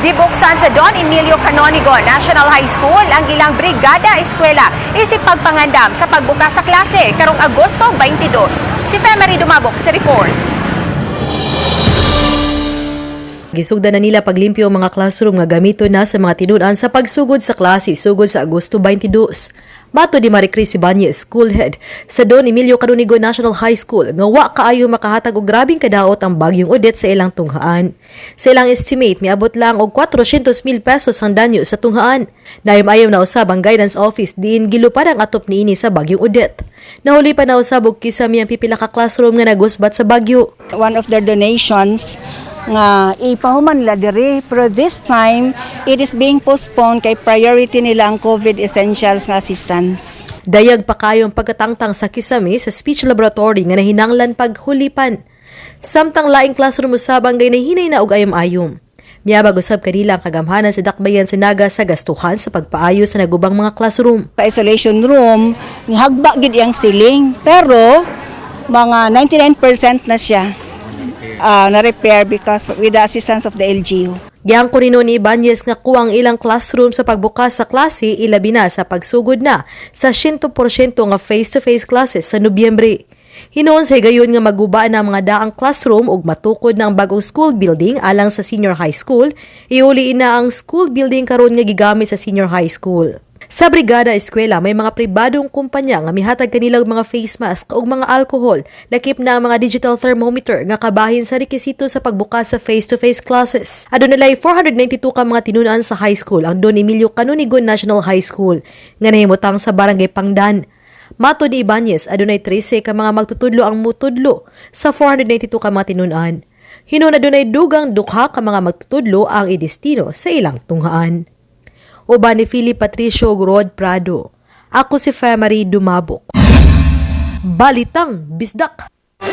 Gibuksan sa Don Emilio Canonigo National High School ang ilang Brigada Eskwela isip pagpangandam sa pagbukas sa klase karong Agosto 22. Si Femery Dumabok sa report. Gisugdan na nila paglimpyo ang mga classroom nga gamito na sa mga tinud-an sa pagsugod sa klase sugod sa Agosto 22. Matod ni Marie Cris Ibanez, school head sa Don Emilio Canonigo National High School, nga wa kaayo makahatag og grabing kadaot ang bagyong Odette sa ilang tunghaan. Sa ilang estimate, miabot lang og 400,000 pesos ang danyo sa tunghaan. Naayom-ayom na usab ang guidance office diin gilupad ang atop niini sa bagyong Odette. Nahuli pa na usab og kisami ang pipila ka classroom nga nagusbat sa bagyo. One of their donations nga ipahuman nila diri, pero this time it is being postponed kay priority nila ang COVID essentials nga assistance. Dayag pa kayo ang pagkatangtang sa kisame sa speech laboratory nga nahinanglan paghulipan. Samtang laing classroom usab ang gay nahinay na og ayom-ayom. Miabag usab kanila ang kagamhanan sa dakbayan sa Naga sa gastuhan sa pagpaayo sa nagubang mga classroom. Sa isolation room, nihagba gid iyang ceiling, pero mga 99% na siya na repair because with the assistance of the LGU. Giangko ni ni Ibanez nga kuwang ilang classroom sa pagbukas sa klase, ilabi na sa pagsugod na sa 100% nga face-to-face classes sa Nobyembre. Hinuon sa higayon nga maguba na ang mga daang classroom ug matukod na ang bagong school building alang sa senior high school, iuli na ang school building karon nga gigamit sa senior high school. Sa Brigada Eskwela, may mga pribadong kumpanya nga mihatag kanila og mga face mask ug mga alcohol, lakip na ang mga digital thermometer nga kabahin sa rekisito sa pagbukas sa face-to-face classes. Aduna lay 492 ka mga tinunan sa high school ang Don Emilio Canonigo National High School nga nahimutang sa Barangay Pangdan. Matod ni Ibanez, adunay 13 ka mga magtutudlo ang mutudlo sa 492 ka mga tinunan. Hinuon adunay dugang 2 ka mga magtutudlo ang idestino sa ilang tunghaan. Uban ni Philip Patricio ug Rod Prado. Ako si Femery Dumabok. Balitang Bisdak.